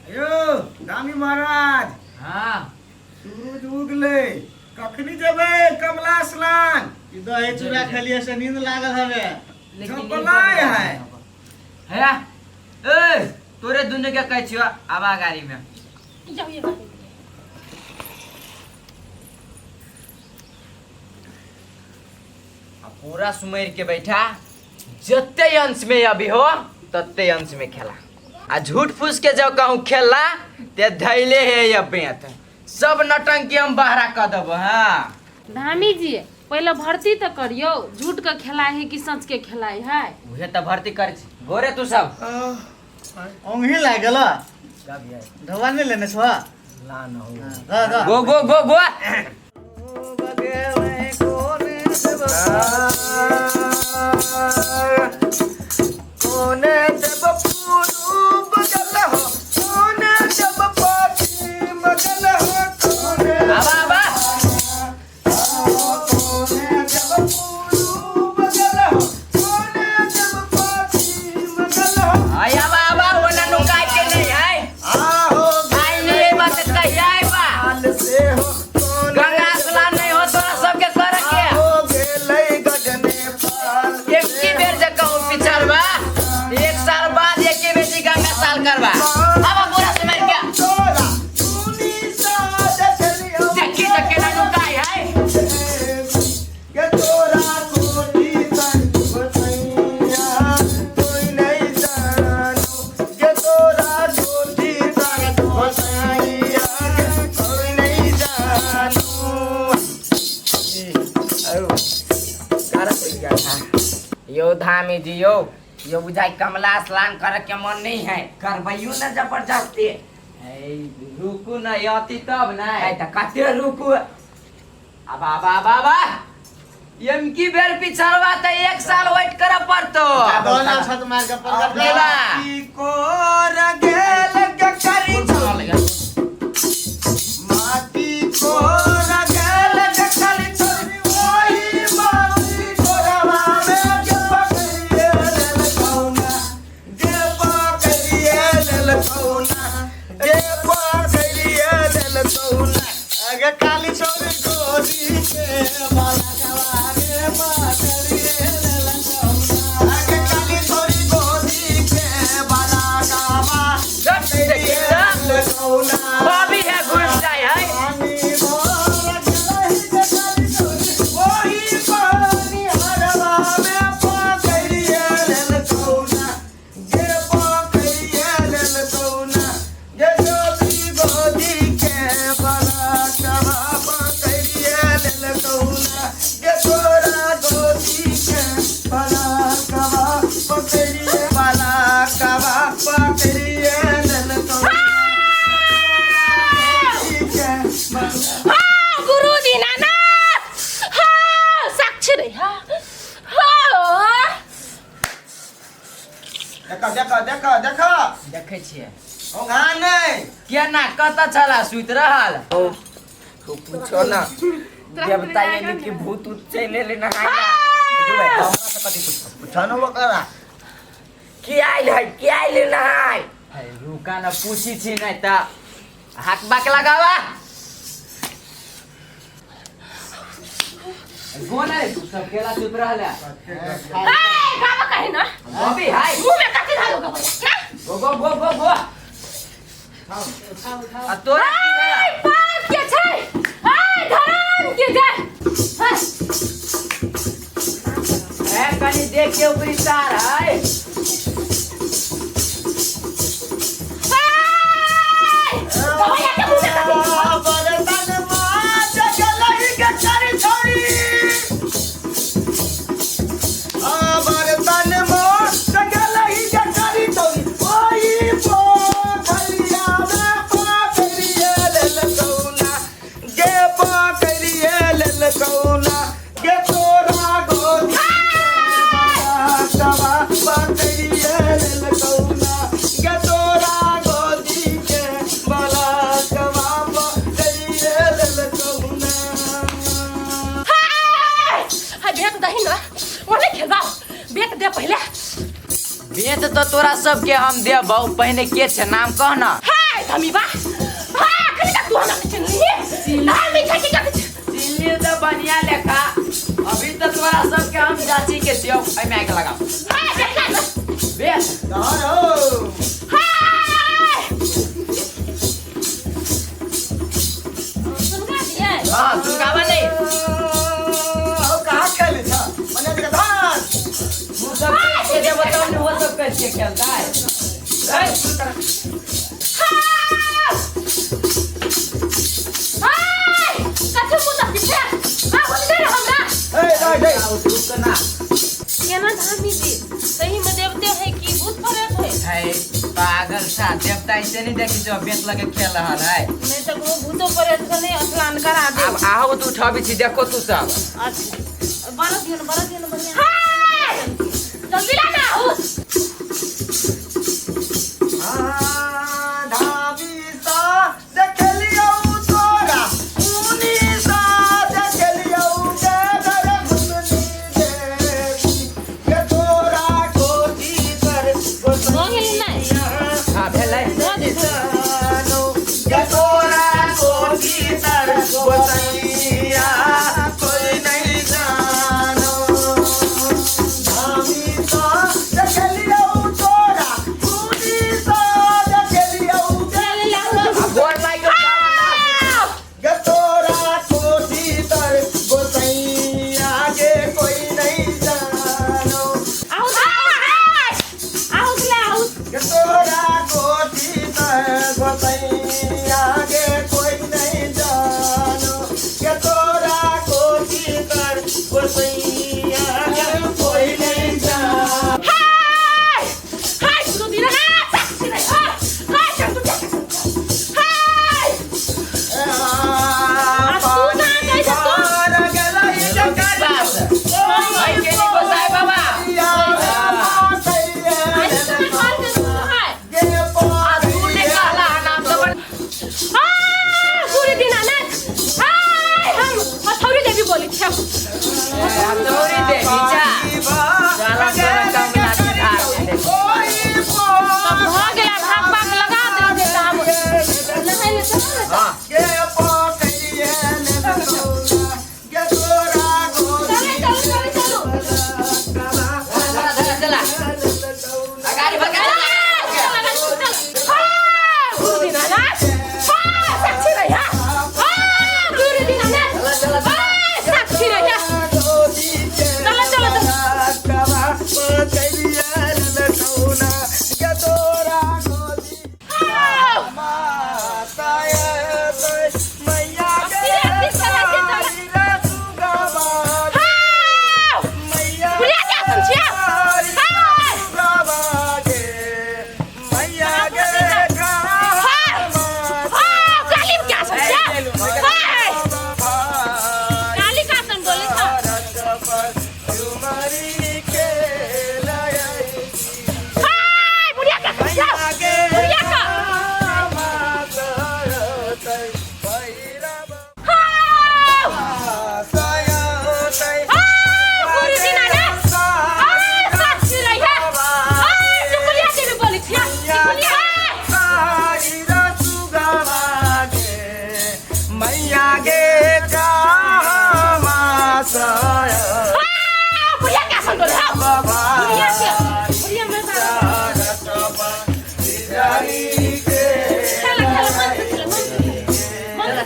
यौ दामी महाराज। हाँ। सूरज उगले, कखनी जेबै कमला स्नान? ई दही चूड़ा खेलिए से नींद लागल हवे। झपलाय है। है ए तोरे दुनू के कहै छियो, आबा गाड़ी में। जाओ ये गाड़ी में। आ पूरा सुमैर के बैठा, जते अंश में अभी हो तते अंश में खेला, आ झूठ फूस के जब कहूँ खेला ते धैले है ये बेत, सब नटंकी हम बहरा कर देबो। हाँ धामी जी, पहले भर्ती तो करियो, झूठ के खेलाय है कि सच के खेलाय है? उहे तऽ भर्ती कर छी गोरे तू सब। ओंघी लागि गेल, धोआ नहि लेने छौ? ला न हो। द द। गो गो गो गो। कोने देव पूरब गल हो, कोने देव पश्चिम गल हो, कोने आबा आबा। कोने देव पूरब गल हो, कोने देव पश्चिम गल हो। आय आबा आबा, ओना नुकाय के नहीं है। आहो आई नहीं बात कहिया बा। लाल से हो कोने गंगा स्नान नहीं हो तोरा सबके करे के। आहो गेलै गगने पाल। एक की बेर जे कहूँ पिछड़बा, एक साल बाद एक ही बेटी गंगा साल करबा। अब पूरा समय के तोरा सुनी सा देखलियौ। देखी तऽ केना नुकाय है। के तोरा कोठी संग बसैया कोई नहीं जानो, के तोरा कोठी संग बसैया कोई नहीं जानो। यो धामी जी यो यो बुझाई कमला स्नान करे के मन नहीं है, करबैयो न जबरदस्ती। ए रुकू न यति तब न है त कते रुकू। अब अब अब अब एम की बेर पिछड़वा त एक साल वेट करे पड़तो। दोना छत मार के प्रगट लेबा। माटी कोर गेल के करी, माटी कोर गेल के करी छोरी, ओही माटी कोरवा में के पकड़िए लेल कौना, गे पकड़िए लेल कौना, गे पकड़िए लेल कौना। अगे काली छोरी गोरी के बाला गवा रे पकड़िए लेल कौना। अगे काली छोरी गोरी के बाला गवा देखी त लेल कौना। बॉबी है घुस जाए है। पानी भर गेलहि के काली छोरी, ओही पानी हरवा में पकड़िए लेल कौना, गे पकड़िए लेल कौना, गे गोदी गोदी के बाला गवा पकड़िए लेल कौना, गे तोरा गोदी के बाला गवा पकड़िए, बाला गवा पकड़िए लेल कौना। हाँ गुरु दीनानाथ, हाँ साक्षी रे, हाँ हाँ। देखो देखो देखो देखो। देखै छियै। ओंघा नहि। केना कतऽ छला सुति रहल? ओ पूछो ना देवता यानी कि भूत उत चलि एलै नहाय ला। हमरा से कथी पूछो? पूछो न ओकरा। के आयल है, के आयल नहाय है? रुका न, पूछी छी नहि तऽ हाक बाक लगावा। गोन है तू सब केला सुति रहल है? ए बाबा कहे ना। बॉबी है। मुंह में कथी धारो का भैया ना? गो गो गो गो गो। आ तोरा की भेला? ए पाप के छै, ए धर्म के जय। हाँ। ए कनी देख के ऊपरी तार है। ए भैया के मुंह में कथी? बरतन माज गेलहि के करी छोरी, आ बरतन माज गेलहि के करी छोरी, ओही पोखरिया में पकड़िए लेल कौना, गे पकड़िए लेल कौना, गे तोरा गोदी के पकड़िए लेल कौना, गे तोरा गोदी के बाला कवा पकड़िए लेल कौना। हाय हाय, बेच दही ना, ओने खेलबा, बेच दे पहले। बेच तो तोरा सबके हम देबौ, पहिने के छै नाम कह न। हाय धमी बा। हां, अखनी तक तू हमरा के चिन्हली ना मीठा की कथी? चिल्ली तो बढ़िया लेखा। अभी तो तोरा सबके हम चाची के दियो, एमे आके लगाओ। हाय, देखा ना। बेस। कहाँ रहो? हाय, सुनगा दिए। हां, सुनगावा नहीं। हो, कहाँ खेले था मने के धान? तू सब के दे बताओ ने, वो सब कैसे खेलता है? ए, तू तरह। हाय, कथी मुदा पीछे आ हो दे हमरा। ए दाई दे। रुक ना। केना धामी जी, सही में देवते है कि भूत प्रेत है? है पागल सा, देवता ऐसे नहीं देखी जो बेत लगे खेल रहा है। नहीं तो वो भूतो प्रेत के नहीं स्नान करा दे। अब आओ तू उठाबी छी, देखो तू सब। अच्छा, बरस दियो ना, बरस दियो ना बढ़िया। हाय, जल्दी ला ना हो। हाँ, धामी सा देखलियौ तोरा, मुनि सा देखलियौ के घर घुमनी देवी के तोरा कोठी पर। भऽ गेली नहि? हां, भेलै। भऽ जेतै। के तोरा कोठी तर गोसैया कोई नहीं जानो। धामी सा देखलियौ तोरा, मुनि सा देखलियौ के चल ला। अब गोर लाग के तोरा कोठी तर गोसैया के कोई नहीं जानो। आउ आउ ले आउ। के तोरा कोठी तर गोसैया के कोई नहीं जानो, के तोरा कोठी तर गोसैया के कोई नहीं जानो। हाय हाय, सुनो दिना ना साक्षी नहीं। हाय हाय, चल तू चल। हाय, आ तू कहाँ गई छे तू? भाई के नहीं गोसाई बाबा। आई तू घर के तू। हाय। आ तू ने कहला नाम तो बड़। आ पूरी दिन ना। हाय, हम हथौड़ी देवी बोली छे। हथौड़ी दे नीचा चला, तोरा कम ना धार दे। तब भऽ गेला, भाग भाग लगा दे त हम नहाय ले चलो ना। हां। चले चलो चले चलो। चला चला चला, अगाडि भगा। चला चला। मैया गे चला चला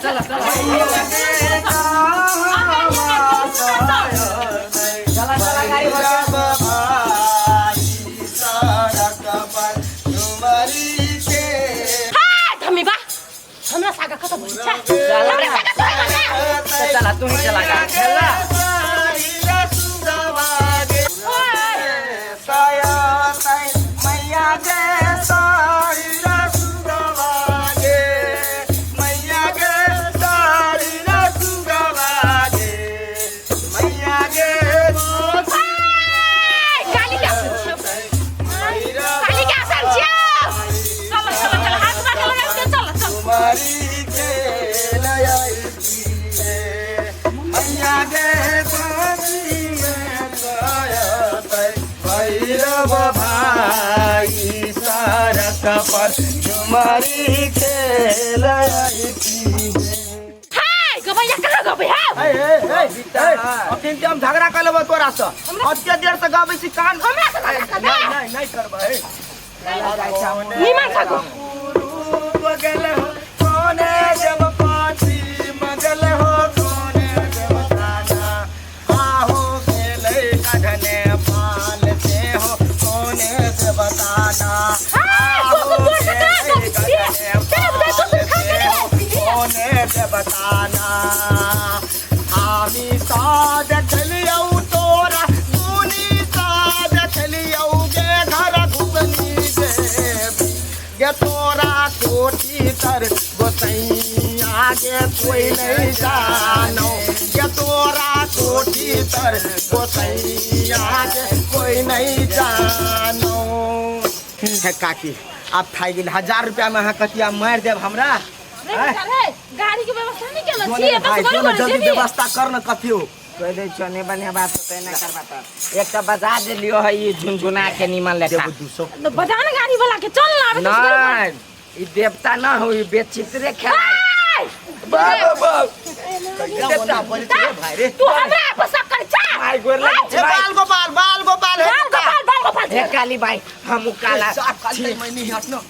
चला चला चला, गाड़ी भगा। हमरा सागा कतऽ बोलै छै? चला। हमरा सागा तोय बना। चला, तू ही चला गा चला। हाय, काली के आसन छियौ, काली के आसन छियौ। चल चल चल, हाथ बाटे लगा के चल चल। भैरव भाई सारक पर। झुमरी खेलैती। हाय गबैया कहाँ गबै है? ए ए ए ए, अखन ते हम झगड़ा कर लेबो तोरा से। अते देर से गाबै छी कान हमरा से झगड़ा करबै? नहीं नहीं नहीं करबै। निमन से गो। बगल हो कोने जब पाची मगल हो कोने जब ताना आहो गेलै कढ़ने पाल से हो कोने से बताना। हाय, गोकुल तोड़ के कहाँ गबै छियै? चल बुझाइ गोकुल खा के नहीं कोने से बताना। हामी सा देखलियौ तोरा दुनी सा देखलियौ गे घर घुसनी देवी गे तोरा कोठी तर गोसैया गे कोई नहीं जानो गे तोरा कोठी तर गोसैया गे कोई नहीं जानो। हे काकी आब थाकि गेल। 1000 रुपया में अहाँ कतिया मारि देब हमरा? रे बेटा रे, गाड़ी के व्यवस्था नहीं केलो जो छी, ने एतऽ भाई, से जो ने बड़ी जल्दी जेबी। व्यवस्था कर न कथियो। कह दै छौ नहीं बढ़िया बात होतै ना करबा त एक तऽ बजा देलियो है ई झुनझुना के निमन लेखा। देबो 200। तो बजा ना गाड़ी वाला के, चल ना आबे तो सुधर। नहीं ई देवता ना हो, ई बेचित्रे खेला। हाय! बाप बाप देवता बोले छी रे भाई रे। तू हमरा पर शक कर जा। माय गोर लगे छी ए, भाई। बाल गोपाल बाल गोपाल हे बाल गोपाल बाल गोपाल। हे काली भाई हम काला साफ काली छी। मैं नहीं हटनो।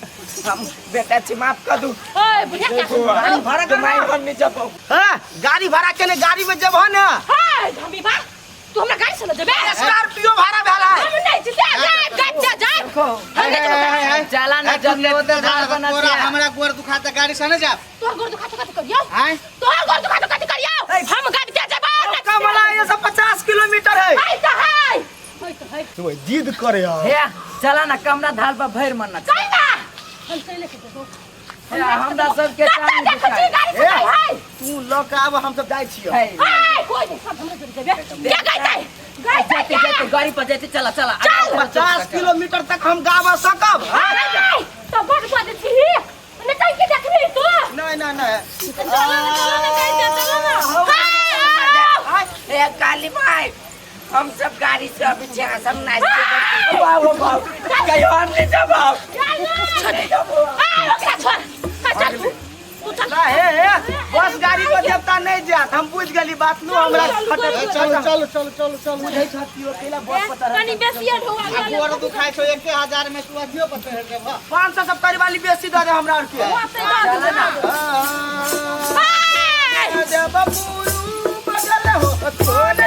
हम बेटा छी माफ कर दू। ओए बुढ़िया क्या गाड़ी भाड़ा कर माय हम नहीं जब। हां गाड़ी भाड़ा केने गाड़ी में जब हो ना। हाय धमी बा, तू हमरा गाड़ी से ल जेबे? स्कॉर्पियो भाड़ा भेल है। हम नहीं छी, जा जा जा जा जा। हम नहीं जेबै गाड़ी से। चला ना जल्दी उधर घर बना तोरा दिया। हमरा गोर दुखाता गाड़ी से न जा। तोहर गोर दुखातो कथी करियौ? आय तोहर गोर दुखातो कथी करियौ? हम गाड़ी से जेबै। कमला ये सब 50 किलोमीटर है। हाय त हाय हाय त हाय। तू जिद करे यार। हे चला ना कमरा धाल पर भर मन ना। चल ना हम चले के जेबौ। हमरा सबके कत्ता टांग देखै छी दुखाय। गाड़ी से जाय हाय। तू ल के आब हम सब जाइ छियै। हे हाय कोई नहीं, सब हमरा जोरे जेबे। के गाय जाय गाय जाय जाते जाते गाड़ी पर जाते चला चला। चल। 50 किलोमीटर तक हम गावा सकब। हाय तो बड़ बड़ छी ने कहीं के देखबी तू। नहीं नहीं नहीं चलो ना चलो ना गाय जा चलो ना। हाय हे काली भाई हम सब गाड़ी से अभी छे सब नाचते बाप बाप कहियो हम नहीं जब। हाय ओकरा छोड़ चल तू तू चल। ना हे हे बस गाड़ी पर देवता नहीं जात हम बुझ गेली बात नु हमरा खटक। चल चल चल चल चल। बुझै छथियो केला बस पर चढ़ल। कनी बेसी ढोआ आ गोर दुखाइ छौ 1000 में तू अथियो पर चढ़ जेबह। 570 वाली बेसी दऽ दे हमरा आर के। हाय जब पुरु बगल हो कोने